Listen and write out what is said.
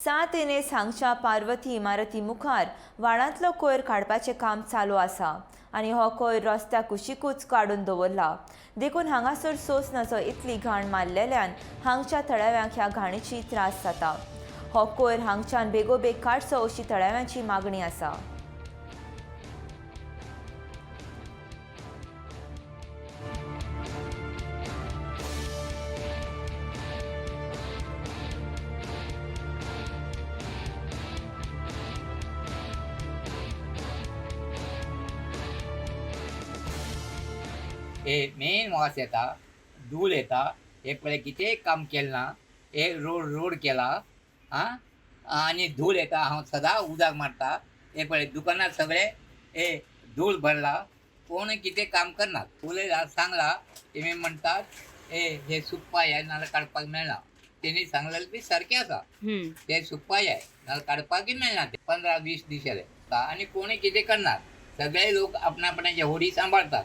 सांत इनेज हांगच्या पार्वती इमारती मुखार व्हाळांतलो कोयर काडपाचें काम चालू आसा आनी हो कोयर रस्त्या कुशिकूच काडून दवरला. देखून हांगासर सोस नजो इतली घाण मारलेल्यान हांगच्या थळाव्यांक ह्या घाणीची त्रास जाता. हो कोयर हांगच्यान बेगोबेग काडचो अशी थळाव्यांची मागणी आसा. हे मेन वास येता, धूळ येता. हे पळय कितेंय काम केलें ना, हे रोड रोड केला आं, आनी धूळ येता. हांव सदां उदक मारता. हे पळय दुकानार सगळे हे धूळ भरला. कोण कितें काम करनात. उलयला सांगला, तेमी म्हणटात हे हे सुकपा जाय नाल्यार काडपाक मेळना. तेणी सांगलेलें बी सारकें आसा. ते सुकपा जाय नाल्यार काडपाकय मेळना. ते 15-20 दीस जाले आनी कोणूय कितें करनात. सगळे लोक आपणा आपणाचे होडी सांबाळतात.